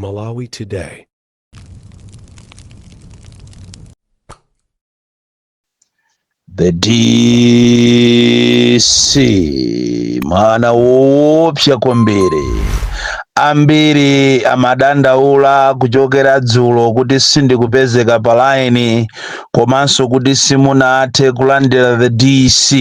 Malawi Today. The DC mwana woopsa kwambiri. Ambiri amadandaula kuchokera dzulo kuti sindikupezeka pa line komanso kuti simunathe kulandira the DC.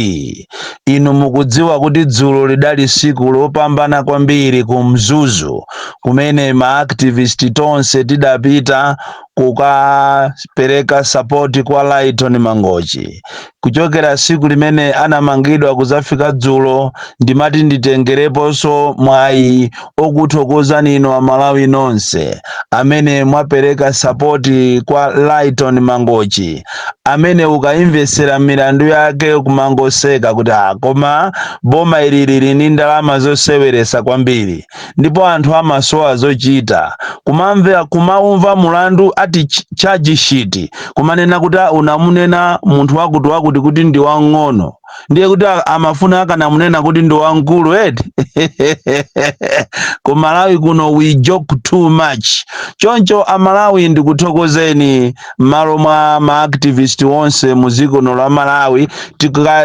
Inu mukudziwa kuti dzulo lidali siku lopambana kwambiri ku Mzuzu kumene ma activist tonse tidapita kukapereka support kwa Lyton Mangochi. Kuchokera siku limene anamangidwa kuzafika dzulo, ndimati nditengereponso mwayi okuthokozani inu Amalawi nonse amene mwapereka support kwa Lyton Mangochi, amene ukayimvesera milandu yake kumangoseka kuti ah, koma boma ili lili ndi ndalama zoseweresa kwambiri ndipo anthu amasowa zochita. Kumamva kumaumva mulandu ati charge sheet kumanena kuti ah, unamunena munthu wakuti wakuti kuti ndi wang'ono, ndiye kuti amafuna akanamunena kuti ndi wamkulu eti? Ku Malawi kuno we joke too much. Choncho Amalawi, ndikuthokozeni m'malo mwa maactivist onse mu dziko lino la Malawi.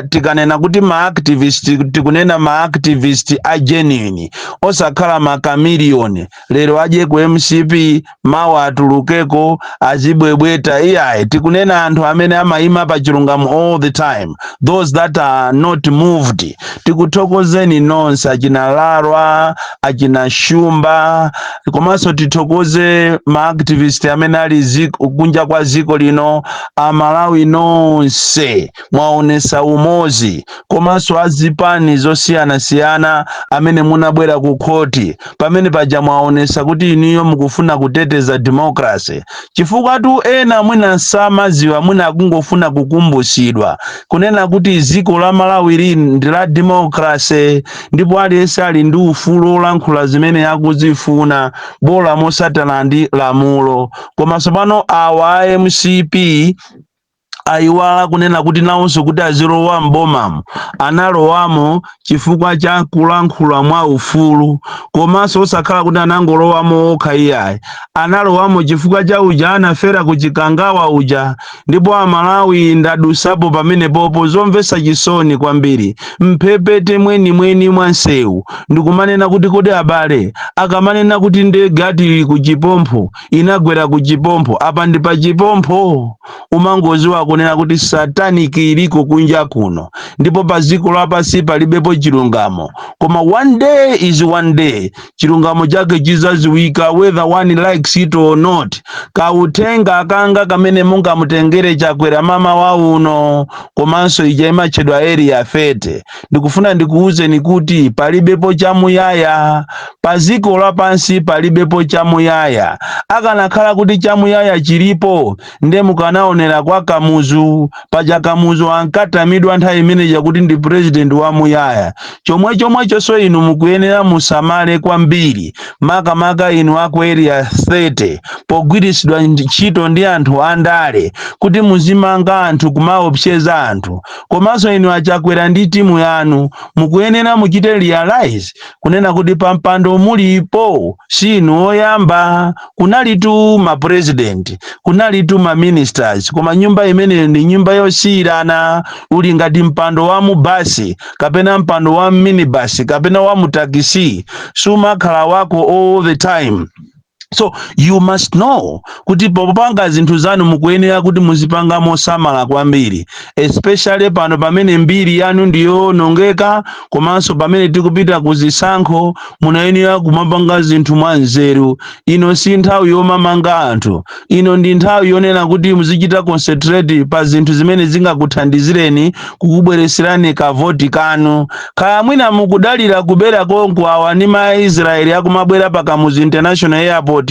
Tikanena kuti maactivist, tikunena maactivist a genuine, osakhala makamiliyoni lero adye ku MCP, mawa atulukeko azibwebweta, iyayi. Tikunena anthu amene amayima pa chilungamo all the time, those that are not moved. Tikuthokozeni nonse, achina Larwa, achina Shumba, komanso tithokoze maactivist amene ali kunja kwa dziko lino. Amalawi nonse mwaonesa umozi, komanso azipani zosiyanasiyana amene munabwera ku khoti pamene paja, mwaonesa kuti inuyo mukufuna kuteteza democracy, chifukwa tu ena mwina samaziwa, mwina akungofuna kukumbusidwa kunena kuti dziko la Malawi lili ndi la democracy ndipo aliyense ali ndi ufulu olankhula zimene akuzifuna, bola mosatana ndi lamulo. Koma tsopano awa a MCP ayiwala kunena kuti nawonso kuti azilowa m'bomamo analowamo chifukwa cha kulankhula mwa ufulu, komanso osakhala kuti anangolowamo okha iyayi, analowamo chifukwa cha uja anafera ku Chikangawa uja. Ndipo Amalawi, ndadusapo pamenepopo, zomvetsa chisoni kwambiri, mphepete mwenimweni mwa nsewu, ndikumanena kuti kodi abale akamanena kuti ndege ati ili ku Chipompho, inagwera ku Chipompho, apa ndi pa Chipompho? Umangoziwa kunena kuti satanic iliko kunja kuno ndipo pa dziko lapansi palibepo chilungamo. Koma one day is one day, chilungamo chake chizaziwika whether one likes it or not. Kauthenga kanga kamene mungamutengere Chakwera mama wa uno komanso ija imatchedwa Area 30, ndikufuna ndikuwuzeni kuti palibepo chamuyaya pa dziko lapansi, palibepo chamuyaya. Akanakhala kuti chamuyaya chilipo, nde mukanaonera kwa Kamuzu. Paja Kamuzu ankatamidwa nthawi imeneja kuti ndi president wamuyaya. Chomwe chomwechonso inu mukuyenera musamale kwambiri, makamaka inu aku Area 30, pogwiritsidwa ntchito ndi anthu andale kuti muzimanga anthu, kumaopseza anthu. Komanso inu aChakwera ndi timu yanu mukuyenera muchite realize kunena kuti pampando mulipo sinu oyamba. Kunalitu ma president, kunalitu ma ministers, koma nyumba imeneyo ndi nyumba yosiyirana. Uli ngati mpando wa mubasi kapena mpando wa minibus kapena wa mutakisi, sumakhala wako all the time. So you must know kuti popanga zinthu zanu mukuyenera kuti muzipanga mosamala kwambiri, especially pano pamene mbiri yanu ndiyonongeka, komanso pamene tikupita ku zisankho, munayenera kumapanga zinthu mwanzeru. Ino si nthawi yomamanga anthu, ino ndi nthawi yonena kuti muzichita concentrate pa zinthu zimene zingakuthandizireni kukubwereserani kavoti kanu. Kaya mwina mukudalira kubera konko, awa ndi Maisraeli akumabwera pa Kamuzu International Airport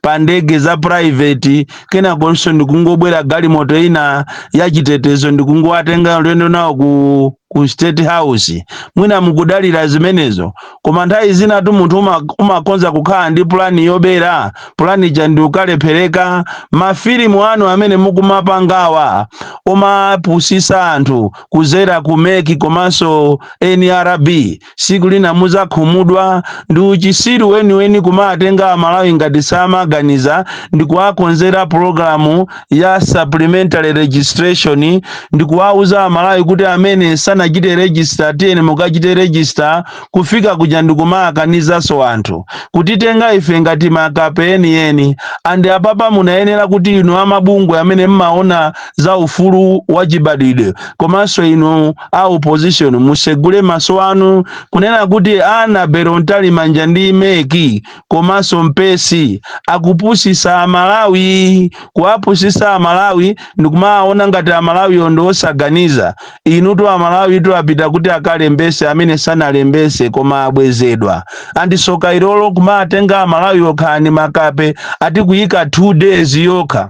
pa ndege za private, kenakonso ndikungobwera galimoto ina yachitetezo ndikungowatenga ulendo nawo ku ku State House. Mwina mukudalira zimenezo, koma nthawi zinatu munthu umakonza kukhala ndi pulani yobera, pulani ija ndi ukalephereka. Mafilimu anu amene mukumapangawa omapusisa anthu kuzera ku MEC komanso NRB, siku lina muzakhumudwa. Ndi uchisiru weniweni kumatenga Amalawi ngati samaganiza ndi kuwakonzera pologalamu ya supplementary registration ndi kuwauza Amalawi kuti amene sanachite register, tiyeni mukachite register. Kufika kuja ndikumakanizanso anthu, kutitenga ife ngati makape enieni. Andi apapa munayenera kuti inu amabungwe amene mmaona za ufulu wachibadwidwe komanso inu a opposition musegule maso anu kunena kuti Annabel Mtalimanja ndi MEC komanso Mpesi akupusisa Amalawi, kuwapusisa Amalawi ndikumaona ngati Amalawiyo ndi osaganiza. Inutu Amalawi tu apita kuti akalembese, amene sanalembese koma abwezedwa. Andisoka ilolo kumatenga Amalawi okhani makape, ati kuyika 2 days yokha,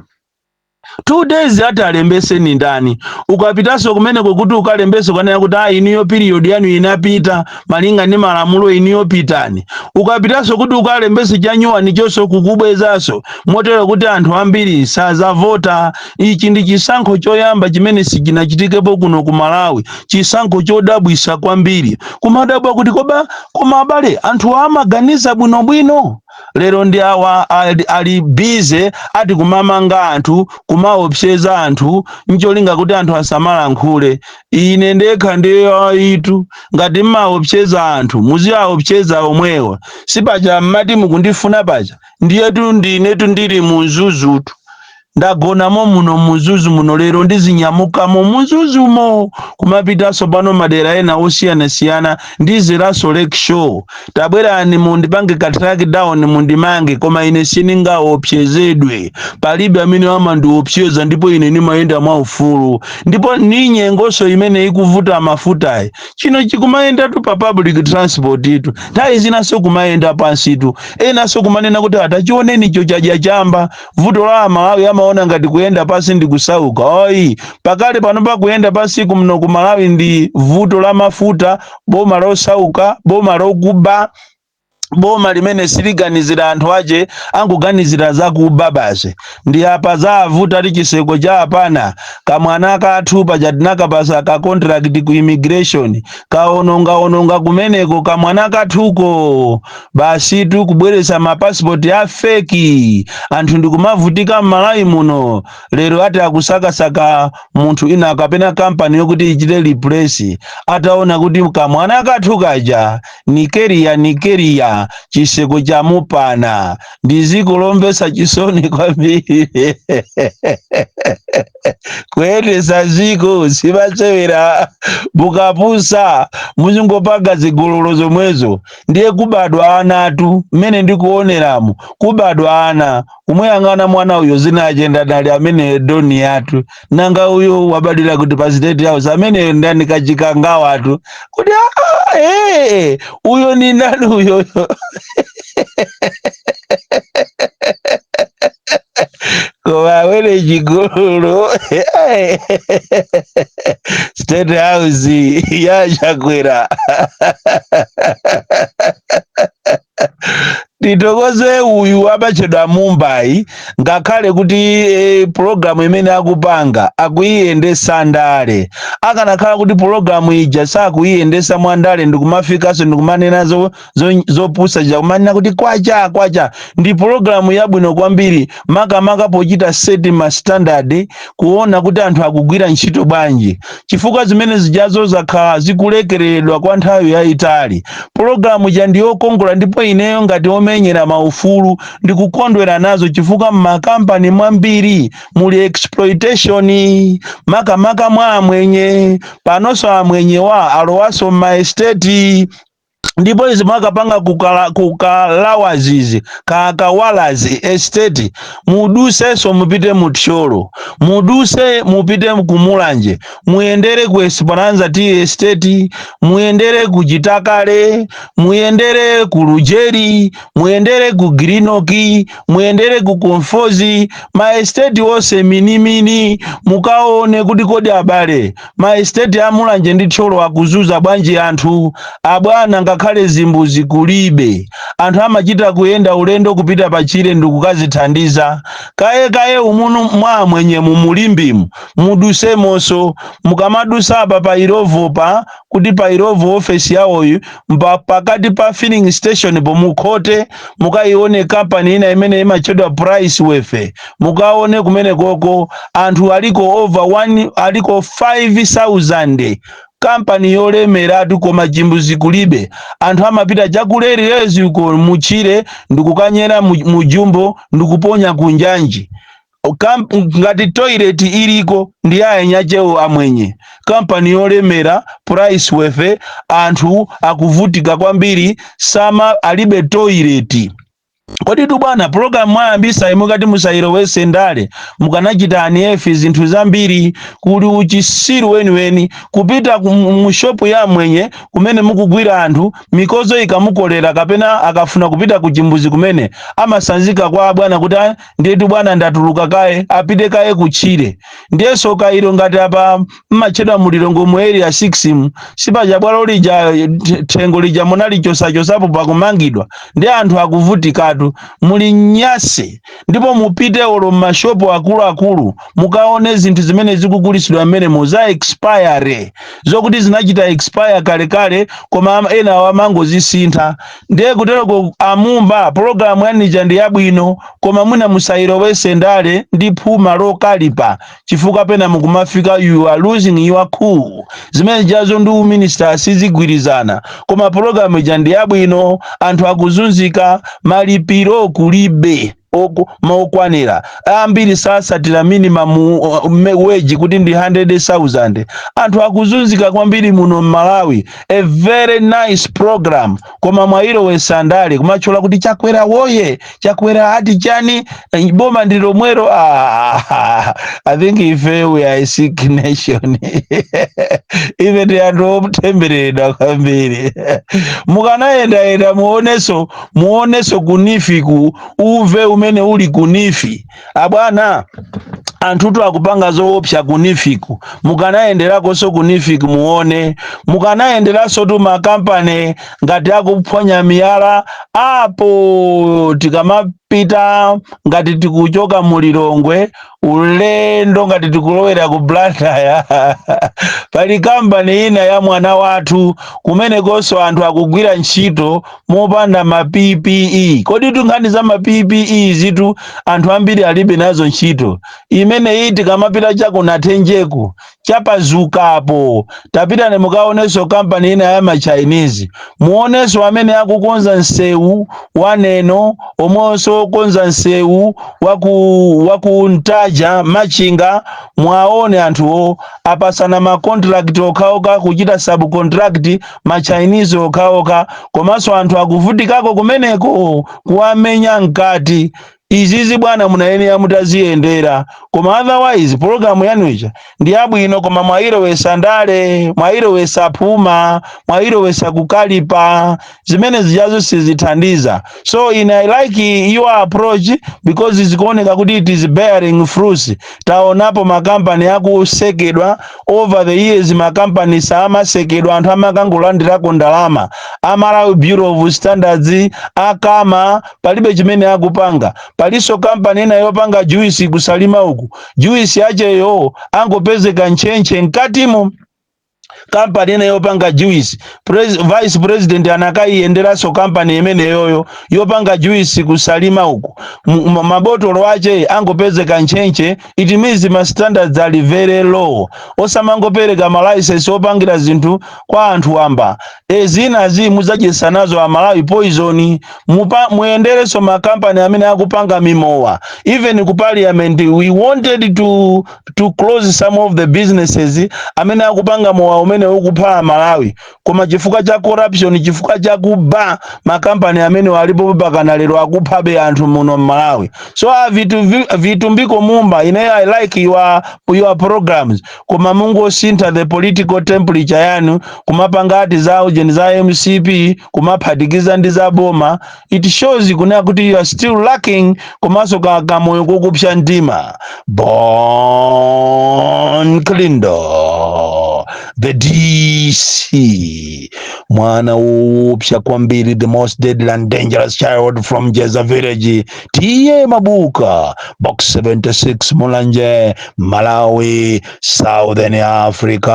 2 days ati alembese ni ndani? Ukapitanso kumeneko kuti ukalembese, ukanena kuti a iniyo period yanu inapita malinga ndi malamulo, iniyo pitani. Ukapitanso kuti ukalembese chanyuwani chonso, kukubwezanso, motero kuti anthu ambiri sazavota. Ichi ndi chisankho choyamba chimene sichinachitikepo kuno ku Malawi, chisankho chodabwisa kwambiri, kumadabwa kuti koba koma abale anthu amaganiza bwinobwino. Lero ndi awa ali busy ati kumamanga anthu, kumaopseza anthu ncholinga kuti anthu asamalankhule. Ine ndekha ndiyo ayitu, ngati mmaopseza anthu muziwaopseza omwewa. Sipaja mmati mukundifuna paja, ndiyetu ndinetu ndili mu Mzuzutu, ndagonamo muno muMzuzu muno. Lero ndizinyamukamo muMzuzumo kumapitanso pano madera ena osiyanasiyana, ndiziranso Lake Shore. Tabwerani mundipange ka track down, mundimange, koma ine siningaopsezedwe. Palibe amene amandiopseza, ndipo ine nimayenda mwaufulu. Ndipo ni nyengonso imene ikuvuta mafutayi, chino chikumayendatu pa public transport itu, nthawi zinanso kumayenda pansitu. Enanso kumanena kuti atachionenicho chadya chamba. Vuto la Amalawi amaona ngati kuyenda pansi ndi kusauka. Ayi, pakale pano pakuyenda pansi kuno ku Malawi ndi vuto la mafuta, boma losauka, boma lokuba, boma limene siliganizira anthu ache, angoganizira zakuba basi. Ndi apa zavuta ti chiseko cha apana kamwana kathu paja tinakapasa ka contract ku immigration, kaonongaononga kumeneko kamwana kathuko. Basi tu kubweretsa mapasipoti a fake, anthu ndikumavutika m'Malawi muno. Lero ati akusakasaka munthu ina kapena kampani yokuti ichite replace, ataona kuti kamwana kathu kaja Nigeria, Nigeria chiseko chamupana. Ndi dziko lomvetsa chisoni kwambiri. Kuyendesa ziko simasewera, mukapusa muzingopanga zigololo zomwezo. Ndiye kubadwa anatu mmene ndikuoneramo, kubadwa ana kumuyang'ana mwana uyo zinachenda dali amene doni yathu, nanga uyo wabadwira kuti pa State House amene ndani kachikangawatu kuti ah, uyo ni ndani uyoyo? Koma awene chigololo, State House ya Chakwera. Titokoze uyu apachedwa Mumbai, ngakhale kuti pologalamu imene akupanga akuyiyendesa ndale. Akanakhala kuti pologalamu ija sakuyiyendesa mwandale ndikumafikanso ndikumanena zopusa chakumanena kuti kwacha kwacha, ndi pologalamu yabwino kwambiri, makamaka pochita set ma standard, kuona kuti anthu akugwira ntchito bwanji, chifukwa zimene zijazo zakhala zikulekereredwa kwa nthawi yayitali. Pologalamu ija ndiyokongola, ndipo ineyo ngati omenyera maufulu ndikukondwera nazo, chifukwa m'makampani mwambiri muli exploitation, makamaka mwa amwenye. Panonso amwenyewa alowanso m'ma estate. Ndipo izi mwakapanga kukalawazizi, kakawalazi estate, mudusenso mupite mu Thyolo, muduse mupite kumulanje, muyendere ku Esperanza Tea Estate, muyendere ku Chitakale, muyendere ku Lujeri, muyendere ku Grinoki, muyendere ku Conforzi, ma estate onse minimini, mukaone kuti kodi abale, ma estate amulanje ndi Thyolo akuzuza bwanji anthu abwana? Ngakhale zimbuzi kulibe, anthu amachita kuyenda ulendo kupita pachire ndikukazithandiza. Kaye kaye umunu mwa mwenye mumulimbimu, mudusemonso. Mukamadusa apa pa Illovo, pa kuti pa Illovo ofesi yawoyu, pakati pa filling station pomukhote, mukayione kampani ina imene imatchedwa Price Wefe. Mukaone kumene koko anthu aliko over 1, aliko 5000, kampani yolemeratu, koma chimbuzi kulibe. Anthu amapita chakulererezi uko muchire ndikukanyera mujumbo ndikuponya kunjanji. Ngati toilet iliko ndi ayenyachewo amwenye. Kampani yolemera Price Wefe, anthu akuvutika kwambiri, sama alibe toilet. Kodi tu bwana, program mwayambisa imukati musayilowese ndale, mukanachita aniefi zinthu zambiri. Kuli uchisiru weniweni kupita mu shopu ya mwenye kumene mukugwira anthu mikozo, ikamukolera kapena akafuna kupita ku chimbuzi kumene amasanzika kwa bwana kuti, "Ah, ndiyetu bwana, ndatuluka kaye," apite kaye kutchire. Ndiyenso kairo ngati apa mmatchedwa mulilongo mu Area 6 mu sipaja bwalo lija, thengo lija munalichosachosapo pakumangidwa, ndi anthu akuvutikatu, muli nyase. Ndipo mupite olo mmashopu akuluakulu, mukaone zinthu zimene zikugulisidwa mmene za expire, zokuti zinachita expire kalekale, koma ena amangozisintha. Ndiye kutereko amumba, pologalamu yanija ndi yabwino, koma mwina musayilowese ndale ndi phuma lokalipa, chifukwa pena mukumafika you are losing your cool. Zimene jazo ndi uminister sizigwirizana, koma pologalamu ija ndi yabwino. Anthu akuzunzika, malipiro kulibe mokwanira, ambiri sasatira minimum wage kuti ndi 100,000. Anthu akuzunzika kwambiri muno m'Malawi. A very nice program, koma mwayilowesa ndale, kumachola kuti Chakwera woye, Chakwera ati chani, boma ndi lomwero. Ah, I think ife we are a sick nation. Ife ndi anthu otembereredwa kwambiri. Mukanayendayenda muoneso, muoneso ku NEEF, ku uve umene uli ku NEEF. Abwana, anthutu akupanga zoopsa ku NEEF ku. Mukanayenderako ku NEEF ku muone, mukanayenderanso tu makampani ngati akuphwanya miyala apo. Tikamapita ngati tikuchoka mulilongwe ulendo ngati tikulowera ku Blantyre, pali kampani ina ya mwana wathu kumenekonso, anthu akugwira ntchito mopanda ma PPE. Kodi tunkhani za ma PPE zitu anthu ambiri alibe nazo ntchito. Imeneyi tikamapita chakunathenjeku, chapazukapo, tapitani mukaonenso kampani ina ya ma Chinese, muonenso amene akukonza msewu waneno, omwenso okonza msewu waku Ntaja Machinga. Mwaone anthuwo apasana ma contract okhaokha, kuchita subcontract ma Chinese okhaokha, komanso anthu akuvutikako kumeneko, kuwamenya mkati. Izizi bwana munayenera mutaziyendera, koma otherwise pologalamu yanuija ndi yabwino, koma mwayilowesa ndale, mwayilowesa phuma, mwayilowesa kukalipa, zimene zijazo sizithandiza. So in I like your approach because zikuoneka kuti it is bearing fruits. Taonapo makampani akusekedwa over the years, makampani samasekedwa, anthu amakangolandirako ndalama. Amalawi Bureau of Standards akama palibe chimene akupanga. Palinso kampani ina yopanga juice kusalima uku, juice yacheyo angopezeka ntchentche mkatimo. Kampani ina yopanga juice, vice president anakayiyenderanso kampani imeneyoyo yopanga juice kusalima uku. Mabotolo ache angopezeka ntchentche. It means ma standards ali very low. Osamangopereka ma license opangira zinthu kwa anthu wamba. E, zinazi mudzadyesa nazo Amalawi poison. Muyenderenso makampani amene akupanga mimowa. Even ku parliament we wanted to close some of the businesses amene akupanga mowa. umene ukupha Malawi, koma chifukwa cha corruption, chifukwa cha kuba, makampani amene alipo mpakana lero akuphabe anthu muno mMalawi. So Vitumbiko Mumba, ineyo I like your programs, koma mungosintha the political temperature yanu, kumapanga ati za ujeni za MCP kumaphatikiza ndi za boma. It shows kunena kuti you are still lacking komanso kamoyo kokupsya mtima. Bon Kalindo, the DC, mwana woopsa kwambiri, the most deadly and dangerous child from Jeza village, T/A Mabuka, Box 76, Mulanje, Malawi, Southern Africa.